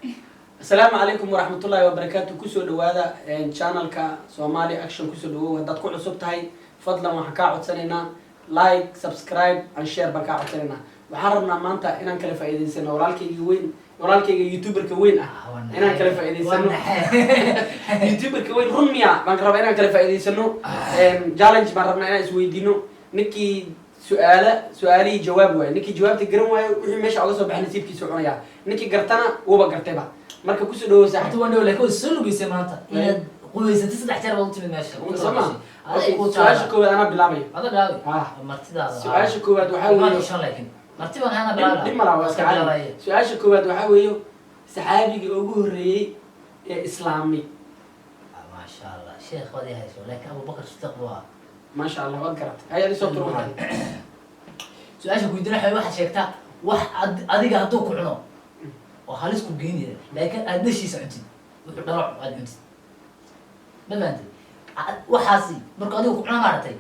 Asalaamu calaykum waraxmatullaahi wabarakaatu. Kusoo dhawaada channelka Somali Action. Kusoo dhawow. Haddaad ku cusub tahay, fadlan waxaan kaa codsanaynaa like, subscribe and share baan kaa codsanaynaa. Waxaan rabnaa maanta inaan kala faa'iidaysano walaalkayga weyn, walaalkayga youtuberka weyn ah, inaan kala faa'iidaysano. Youtuberka weyn run miya baan rabaa inaan kala faa'iidaysano. Challenge baan rabnaa inaan isweydiino. Ninkii su-aala su-aalihii jawaab waayo, ninkii jawaabta garan waayo, wixii meesha oga soo baxay nasiibkiisa cunayaa. Ninkii gartana wuuba gartayba. Marka kusoo dhawow, Horta saaxib. Waan dhow, laakiin way soo lugeysay maanta. Inaad qubaysatay saddex jeer baad u timid meesha. Sama. Aday ku Su-aasha koowaad anaa bilaabaya. Ada bilaabi. Ah. Martidaada. Su-aasha koowaad waxaa Imaan weeye ishan, laakiin marti baan hana bilaabay. Dhib malaa, waa iska caadi. Su-aasha koowaad waxaa weeye saxaabigii ugu horreeyey ee islaamay. Maasha Allah, sheekh waad ii hayso, laakiin Abubakar Sidiiq waa. Maasha Allah, waad garatay. Hay, adi soo tur waxaad. Su-aasha kuweydiina waxay, waxaad sheegtaa wax adiga hadduu ku cuno oo halis ku geynaya, laakiin aad dhashiisa cuntid, wuxuu dhalo aad cuntid, ma fahantay? Waxaasi markuu adiga ku cuno, maaragtay,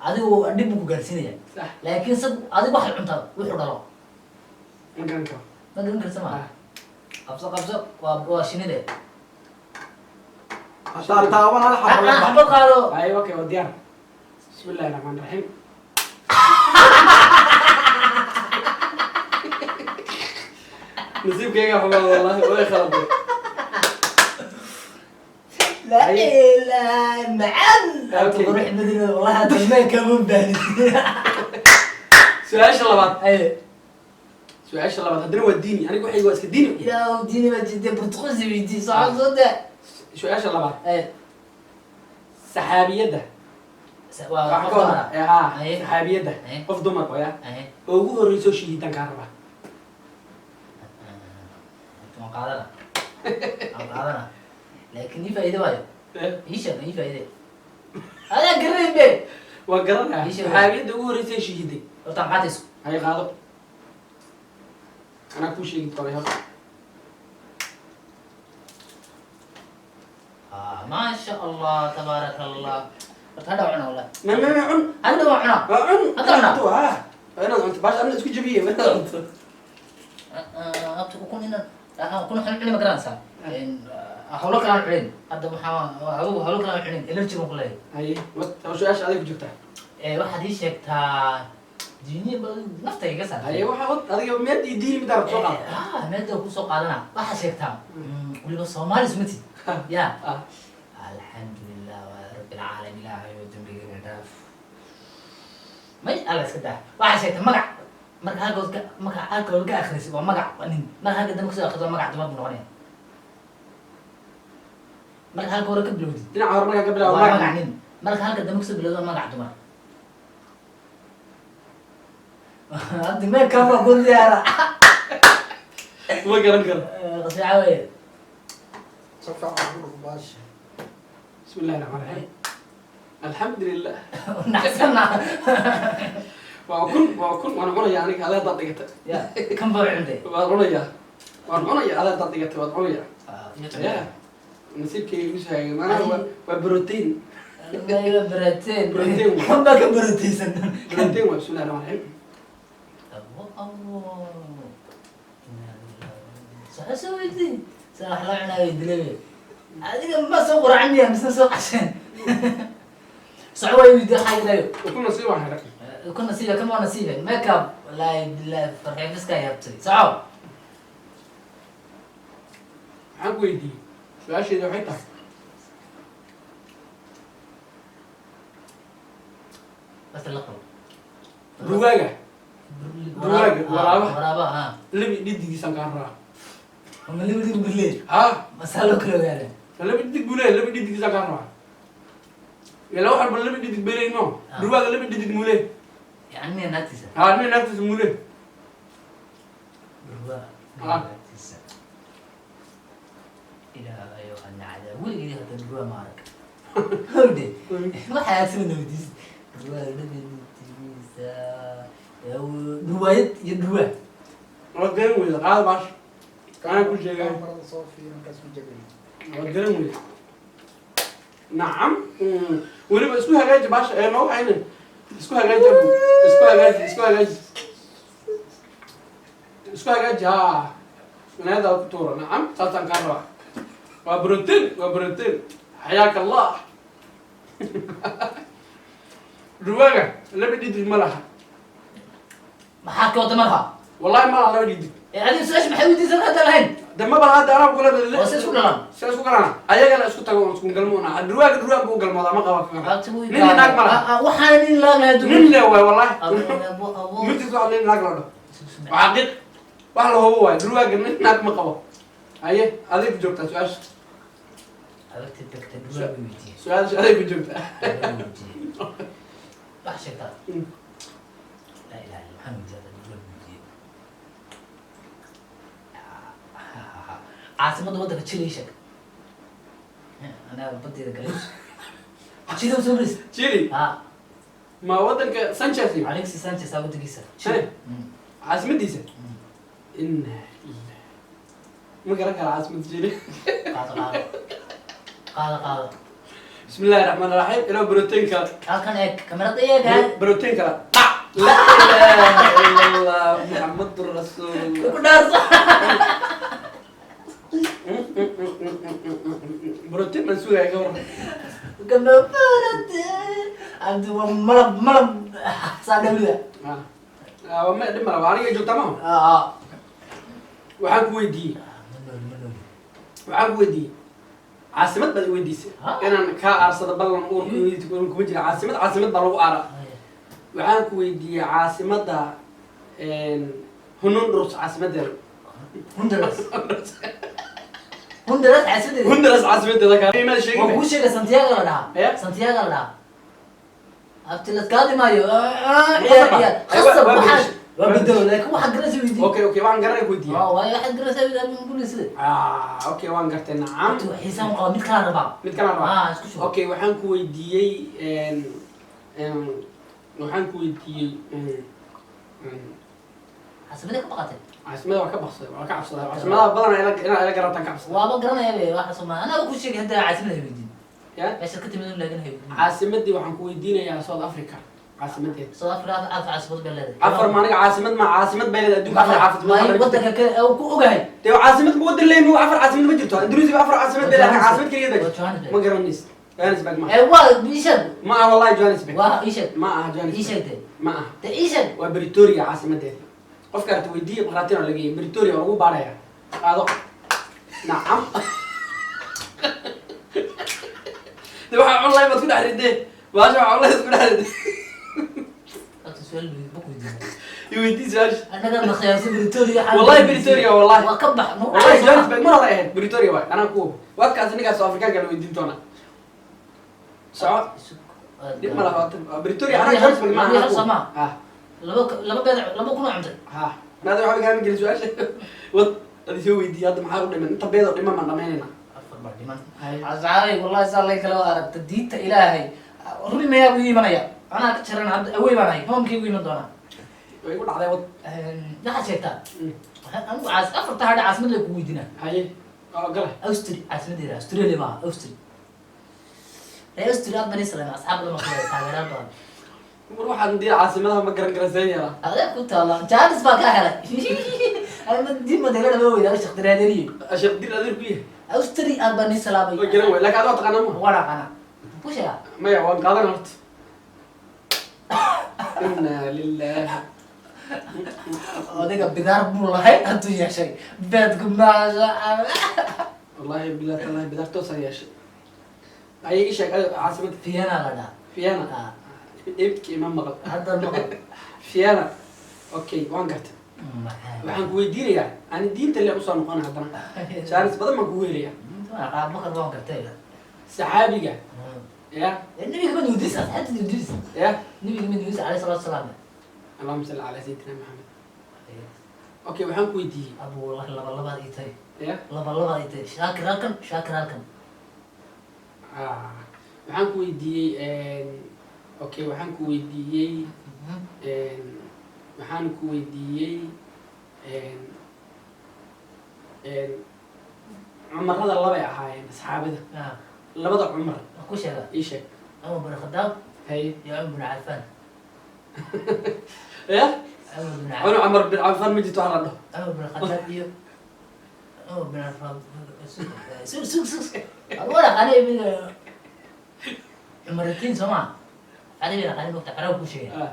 adigu dhib buu ku gaarsiinaya. Sax. Laakiin sad adigu waxaad cuntaa wuxuu dhalo. Ma garan karo. Ma garan karta ma? Ah. Qabso, qabso, waa shinide. Hataa taaban hal xabo la bax. Xabad qaado. Hay, okay, waa diyaar. Bismi illahi raxmaan raxiim. Nasiibkayga xumaa, wallahi way khaladay. La ilaha macaan. Okay. Qurux madina, wallahi hadda meel kama baahnid. Su-aasha labaad. Ay. Su-aasha labaad haddana waa diini. Aniga waxayga waa iska diini. Ilaahu, diini baa jirtay, burtuqisi weydii, soo soo da. Su-aasha labaad. Ay. Saxaabiyadda Waa waxaa qof ka dumar wada ah. ee haa. Aye. Saxaabiyadda. Aye. Qof dumar waya Aye. oo ugu horreysoo shahiidan kaa rabaa. Waan qaadana, waan qaadana, laakiin ii faa'iide waayo. Ii sheeg, ii faa'iide, adaa garanayn be. Waa garanaya. Ii sheeg. Saxaabiyadda ugu horreysay shahiiday. Horta maxaa tayso? Hay, qaado, anaa kuu sheegi doonay horta. Ah, maasha Allah, tabaaraka Allah. Horta hadha waa cuna, wallahi. Ma cun. Hadha waa cuna. Waa cun. Hadda cunaa. Cunto, haa, waa inaad cunto. Baasha anna isku jabiye, waa inaad cunto. Abta ukun inaan ukun waxaan cuni, ma garanaysaa? Hawlo kale aan cunin hadda, waxaa adigu hawlo kale aan cunin, energy baan ku leeyahay. Haye, su-aasha aday ku jirtaa. Waxaad ii sheegtaa diiniya ba nafta iga saartay. Haye, waxa wad adiga meed iyo diini mid arab soo qaada. Ah, meeda kusoo qaadana. Waxaad sheegtaa weliba Soomaali ismatid ya. Ah. Alxamdulilah waa rabbil caalamiin, ilaahay oo dembiga dhaaf. May alla iska daa. Waxaad sheegtaa magac marka halkood ka, marka halkood ka akhrisid waa magac waa nin, marka halka dambe kasoo akhrisid waa magac dumar buu noqonaya. Marka halka hore ka bilowdid Dhinaca hore markaa ka bilaabo. Waa magac nin, marka halka dambe kasoo bilowdo waa magac dumar. Hadda meel kama ku diyaara. Ma garan karo. Qasrica weye. Si fiican ugu dhufo baasha. Bismi illahi raxmaan raxiim, alxamdulilah. Naxsana. Waa ukun, waa ukun, waan cunaya aniga. Adaa haddaad dhigata. Ya kan baa cuntay. Waan cunayaa, waan cunaya. Adaa haddaad dhigatay, waad cunaya. Ya nasiibkayga igu soo hagaagay maanaha waa protein. Barateen. Protein waa. Kan baa ka barataysan. Protein waa. Bismi illahi raxmaan raxiim. Abo abo, soo weydii saa wax loo cunaayo dilay. Adiga ma soo quracan miya mise soo qasheen? Soco, way weydii, waxaa yidhayo. Ukun nasiib waan helay. Ku nasiiba, kan waa nasiiba makeup, wallahi billahi farxii fiska yaabtay. Soco. Maxaan ku weydiiyey? Su-aasheeda waxay tahay Bas la qabo. Ruwaaga. Ruwaaga, waraabaha. Waraabaha, ha. Labi dhidigiisaan kaa rabaa. Ma laba dhig bule? Ha. Masaa loo kala ogaada? Laba dhidig buu leeyahay, laba dhidigiisaan kaa rabaa. Ila wax walba laba dhidig bay leeyihin mo. Ah. Ruwaaga laba dhidig muu leeyahay. Yani miya naagtiisa? Haa, nin naagtiisa muu leeyahay. Ruwaa. Ah. Naagtiisa. Ilaahayo, anacada weligii hadda ruwaa ma arag. Howde waxaa agsana weydiis ruwaa labadiisa, ruwaayad iyo ruwaa. Waad garan weyda, qaada baasha, anaa ku sheegay. Kamarada soo fiiri markaas ku jabin. Waad garan weyda. Nacam. Weliba isku hagaaji baasha ee noo hayne. Isku hagaaji abu, isku hagaaji, isku hagaaji, isku hagaaji, haa. Nayada ku tuura. Nacam, saasaan kaa rabaa. Waa brotiin, waa brotiin. Xayaaka Allah. Dhurwaaga laba dhidig ma laha. Maxaa ka wada malaha? Wallahi ma laha laba dhidig. Ee adiga su-aasha maxay weydiisan hadda lahayn? De ma bala hadda anaa kula. Oo se isku dhalaan? Se isku galaan, ayagana isku tago oon isku galmoona. Dhurwaaga dhurwaag buu galmoodaa, ma qaba ka. Nin iyo naag ma laha. Waxaana nin laag lahaa. Nin le waay wallahi. Abo abo. Midkiis wax nin naag la dhaho waa xaqiiq, wax la hubo waay. Dhurwaaga nin naag ma qabo. Haye, adig ku joogtaa su-aasha. Adagta degta dhurwaag weydiiye. Su-aasha adig ku joogtaa. Wax sheegtaa. Laa ilaha illa, maxaan weydiiyaa dhurwaag weydiiye? Caasimadda waddanka Chile ii sheeg. Anaa badeeda galay Chile soo maris. Chile? Ha. Ma waddanka Sanchez iyo Alexis Sanchez aa waddankiisa. Chile caasimadiisa? Inna lillahi, ma garan kara caasimada Chile. Qaado, qaado, qaado, qaado. Bismi illahi raxmaan raxiim, ilaa brotiin kale. Halkan eeg, kamarada eeg. Brotiin kale dhac. Laa ilaaha illa Allah, Muxamadun rasuulullah. Ku dhaarso. Brotiin baan sugaya, ka waran? Gabadha cabdi waa malab, malab saa dhawida. Ah, ma dhib mala, aniga joogtaa maha. Waxaan ku weydiiyey, Ma nooli, ma nooli. waxaan ku weydiiyey caasimad baad i weydiisay. Ha? Inaan kaa aarsado ballan uur kuma jira. Caasimad, caasimad baa lagu aara. Waxaan ku weydiiyey caasimadda Honduras, caasimadeeda. Honduras, Honduras caasimadeeda? Honduras caasimadeeda kaa imaad Waa sheegin. kuu sheegay, Santiago la dhahaa. Ya? Santiago la dhahaa. Abti laskaadi maayo. Khasab Ciyaar ba? ciyaar. Ay, Khasab. waa waxaa bedeshay. waa bedelo, laakiin waxaad garanaysa weydii. Okay, waxaan garanay ku weydiiyey. Waayo, waxaad garanaysaa weydii gulisida. Ah, okay, waan gartay, nacam. Abti xiisaan qaba, mid kalaa rabaa. Mid kalaan rabaa. Ah, isku shubo. Okay, waxaan ku weydiiyey waxaan ku weydiiyey Caasimada ka baqatay. Caasimada waa ka baqsaday, waa ka cabsaday caasimadaha badan inaa ila garantaan ka cabsaday. Waaba garanaya be waxa Soomaali anaa ku sheegay hadda caasimada weydiin. Ya. Meesha ka timid laakin hay weydiin. Caasimadii waxaan ku weydiinayaa South Africa caasimadeed. South Africa afar caasimad bay leedahay. Afar maaniga caasimad ma caasimad bay leedahay adduunka? Afar caasimad Waayo ma jirto. Wadanka kale oo ku ogahay. Dee caasimad ma wadan leeyahay? Afar caasimad ma jirto. Indonesia afar caasimad bay leedahay, caasimad keliya Waa bay. Johannesburg. Ma garanaysid, Johannesburg ma Ee waa ii sheeg. ma aha wallahi Johannesburg. Waa ii sheeg. Ma aha Ii Johannesburg. sheeg dee. Ma aha. Dee ii sheeg. Waa Pretoria caasimadeeda. Qofka arta weydiiya, baqraatina laga geeyay Pretoria, waa lagu baaraya. Qaado, nacam. De waxaa online baad ku dhex ridee baasha, waxaa online isku dhex ridee. Abti su'aal ma ku weydiin. I weydii su-aasha. Annaga ma khiyaamsan Pretoria. Wallahi Pretoria, wallahi. Waa ka bax. Wallahi Johannesburg mar hore ahayd, Pretoria waay. Anaa ku waadkaas ninkaas Soo Afrikaanka la weydiin doonaa. Soco, dhib ma laha. Waa Pretoria, anaa Johannesburg ma Hal aha. sama. Ah. Laba beed 2000 oo cuntay. Ha, maada waxba kaama gelin su-aasha. Wad adi soo weydiiyey. Hadda maxaa u dhiman? Inta beedoo dhiman baan dhamaynayna. Afar baa dhiman. Asxaabay, wallahi saa lay kala aragta diinta Ilaahay. Rumi mayaa buu imanaya. Anaa ka jaran hadda, awey baan ahay. Hoomkii ugu iman doonaa. Way igu dhacday, wad. Waxaad sheegtaa. Anigu caas afarta hadha caasimad lay kugu weydiinaa. Haye, waa ogolahay. Austria caasimadeeda, Australia maaha, Austria. Reer Austria aad baan islaamay, asxaab badan baan ku leeyahay, taageerayaal badan. War waxaan dii caasimadaha ma garan kara, seen yeelaa? Adeeg ku taala jaanis baa kaa helay. Anima diin madeelada ma weydaa shaqdiraadeeriye. Sheekh dir adeer ku yahay. Austria aad baan islaamay. Way garan way, laakiin adigo taqaanaa ma? Waan aqaanaa ku sheegaa. Maya, waan qaadan horta. Inna lillahi. Odayga bidaar buu lahayd, hadduu yeeshay beedku, maasha Allah. Wallahi billahi tallahi, bidaar toosaan yeeshay. Ayay ii sheeg adigo caasimada. Vienna la dhahaa. Vienna? Ah. Ebidka ima maqal. Hadda maqal. Vienna, okay, waan gartay. Waxaan ku weydiinayaa ani diinta le usoo noqona haddana, jaanis badan baan kugu helayaa. Maqal, waan gartay. Saxaabiga ya. Nabiga ma weydiisa, asxaabta weydiisa. Ya. Nabiga ma weydiisa, alayhi salaatu wasalaam. Allahuma salli calaa sayidina Maxamed. Okay, waxaan ku weydiiyey. Abu, wallahi laba labaad ii tahay. Ya. Laba labaad ii tahay, Shaakir halkan, Shaakir halkan. Ah, waxaan ku weydiiyey, okay, waxaan ku weydiiyey, waxaan ku weydiiyey cumarada labay ahaayeen asxaabida. Ah. Labada Cumar. Waan ku sheegaa. Ii sheeg. Cumar bin Khadaab. Haye. Iyo Cumar bin Cafaan. Ya. Cumar bin Cumar bin Cafaan ma jirto wax la dhaho. Cumar bin Khadaab iyo Cumar bin sug sug sug, wala qanay mid Cumaratiin soo maa carabi aqaani mogta, carab kuu sheegay. Ah.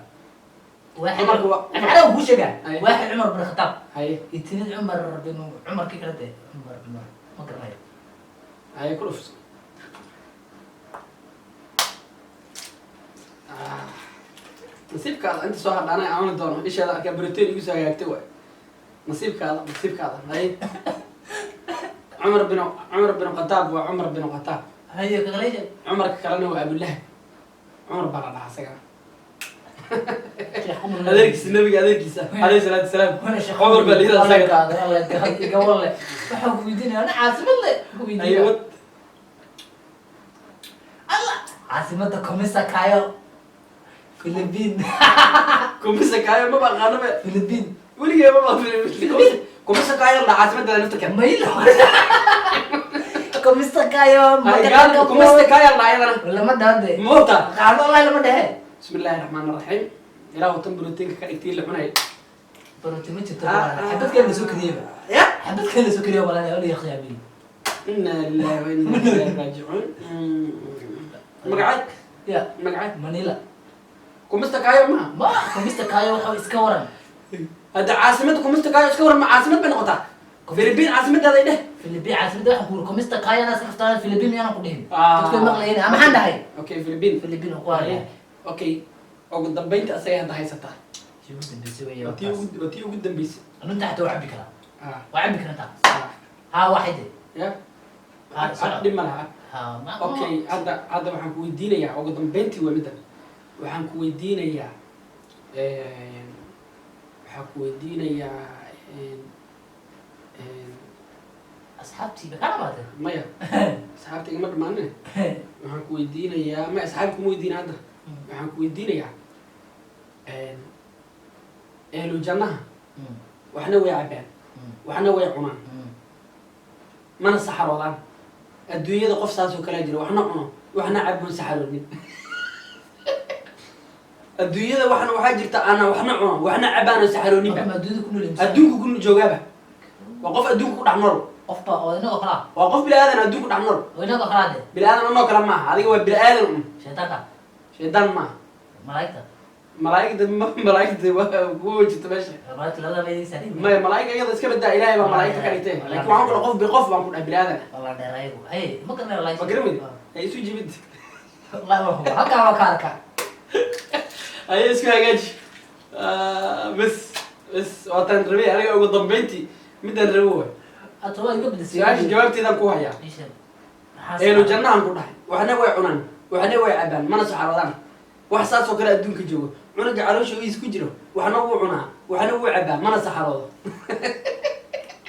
واحد Cumarka waa- carab kuu sheega. Aye. واحد Cumar bin Khataab. Haye. Itinid Cumar bin Cumar kii kale dee, Cumar Cumar ma garanayo. Haye, ku dhufso. Ah, nasiibkaada inta soo hadha anaa aamani doono, ishaada arkaa brotiin igu soo hagaagtay waay. Nasiibkaada, nasiibkaada. Haye, Cumar bin Khataab waa Cumar bin Khataab. Haye, kakale sheeg. Cumarka kalena waa Abulahab. Cumar baa la dhahaa isagana. Sheekh Cumar. Adeerkiisa, nabiga adeerkiisa calayhi salaatu wasalaam, Cumar baa la yidhaha isaga. Gawalle, waxaa ku weydiinaya ana caasimad le ku Haye. weydiinaya. Wad. Allah, caasimada Komisa Kayo Philippine. Kumisa kaayo maba aqaano be. Philippine. Weligee maba kumisa kaayo la caasimadda nafta kale. Maylo Komista Kayo. Kumista kaayo la ayadana. Lama dhahde. Moota. Qaano wallahi lama dhehe. Bismi illaahi raxmaan raxiim, ilaahu tan brotiinka ka dhigtii la cunay. Barooti ma jirto. Ah, ah. Xabad kale la soo kariyeyba. Ya. Xabad kale la soo kariyo walaa wala khiyaamiyey. Inna lillahi wa inna ilayhi raajicuun. Magacay? Ya. Magacay? Manila. Kumista kaayo maha. Ma Komista Kayo waxa iska waran. Hadda caasimada kumista kaayo iska waran, ma caasimad bay noqotaa Philippine caasimaddaada dheh? Philippine caasimada waxa ku Komista Kayo ana iska kaftaan, Philippine miyaan ku dhihin? Ah. Dadku way maqlayeen ama maxaan dhahay? Okay, Philippine. Philippine ku hayaa. Okay, ugu dambeynta asaga hadda haysataa. Tii ugu dambeysay weeye. Waa tii ugu dambeysay. Runta xataa waa cabbi karaa. Ah. Waa cabbi karantaa. Ah. Haa, waxide. Ya. Ah, socod. Dhib ma laha. Haa, ma Okay, hadda waxaan ku weydiinayaa ugu dambeyntii, waa middan waxaan ku weydiinayaa, waxaan ku weydiinayaa Asxaabtii ba ka dhamaatay. Maya, asxaabta igama dhamaanine. Waxaan ku weydiinayaa, maya, asxaab kuma weydiina hadda. Waxaan ku weydiinayaa, ehlu jannaha waxna way cabaan, waxna way cunaan, mana saxaroodaan. Adduunyada qof saas oo kalea jira, waxna cuno, waxna caboon, saxaroonin. Adduunyada waxna waxaa jirta ana waxna cuno, waxna cabaan oo saxarooninba. Ma adduunyada ku nool? Adduunka ku joogaaba, waa qof adduunka ku dhex nool. Qof baa oo inagoo kala ah. Waa qof bini aadan adduunka ku dhex nool. Oo inagoo kala ah de. Bini aadan anoo kale maaha, adiga waa bini aadan un. Shaytaanka. Shaydaan maaha. Malaa'igta. Malaa'igta malaa'igta waa kuwa jirta meesha. Malaa'igta labada ba idin saarin. Maya, malaa'ig iyada iska badaa, Ilaahay baa malaa'igta ka dhigtay, laakiin waxaan kale qof bi qof baan ku dhahay bini aadan ah. Waa la dheer ayagu. Hey, ma garanayo wallahi. Ma garan weydi? Ha isu jibid. Wallahi waa huba. Halkaa waa ka arkaa. Aye, isku hagaaji. Ah, bes bes, waataan rabay aniga ugu dambeyntii, midaan rabo waay. Hadda waa iga bedesay. Su-aasha jawaabteedaan ku hayaa. Ii sheeg. Maxaa Eelu jannahan ku dhahay, waxna way cunaan, waxna way cabaan, mana saxaroodaan. Wax saas oo kale adduunka joogo, cunuga caloosha iis ku jiro, waxna wuu cunaa, waxna wuu cabaa, mana saxaroodo.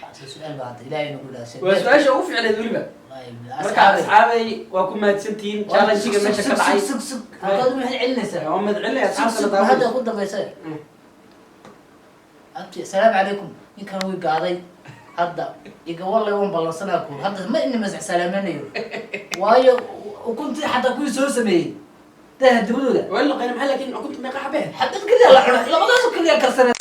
Waxaa su'aal baa hadda Ilaahay nagu dhaashay. Waa su-aasha ugu fiicneed weliba. Wallahi, Marka asxaabay. asxaabay, waa ku mahadsantihiin challenge-ga meesha ka dhacay. Sug, sug, sug. Halkaad u maxay celinaysaa? Waa mahadcelinaya Sug, asxaabta sug, la hadda daawanaysa. ku dambaysay. Abti, asalaamu calaykum. Ninkan way gaaday. Hadda iga wallay waan ballansanaa kuur. Hadda ma ina masax salaamaynayo. Waayo ukuntii xataa kuwii soo sameeyey. Daha dabadooda. Waa la qeyn maxay, laakiin ukunta meeqa xabee? Xabad keliya la cunay. Labadaas oo keliya karsanay.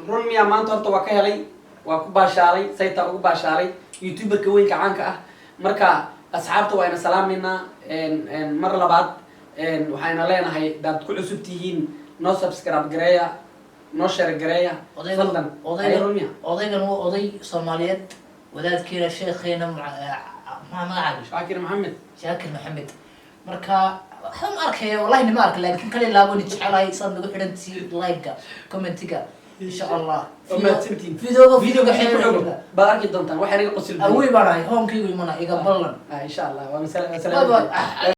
Run miyaa? Maanta horta waa ka helay, waa ku baashaalay, saytaa ugu baashaalay youtuberka weynka caanka ah. Marka asxaabta waa ina salaameynaa mar labaad. Waxayna leenahay, hadaad ku cusub tihiin, noo subscribe gareeya, noo share gareeya. Fadlan. Ay, run miya? Odaygan waa oday Soomaaliyeed, wadaadkeena, sheekheena, maxaa magacaaga? Shaakir Maxamed. Shaakir Maxamed. Marka waxba ma arkaya wallahi, nima arka, laakiin kale laaboni jecelahay saad nagu xidhantii, like-ga, commentiga, insha Allah. Waa mahadsantihiin. Videoga videoga videoga ku xogo baad arki doontaan waxay naga qosil. Awey baan ahay, hoomkaygu imana iga ballan. Ah, insha Allah waa masala. Bye bye.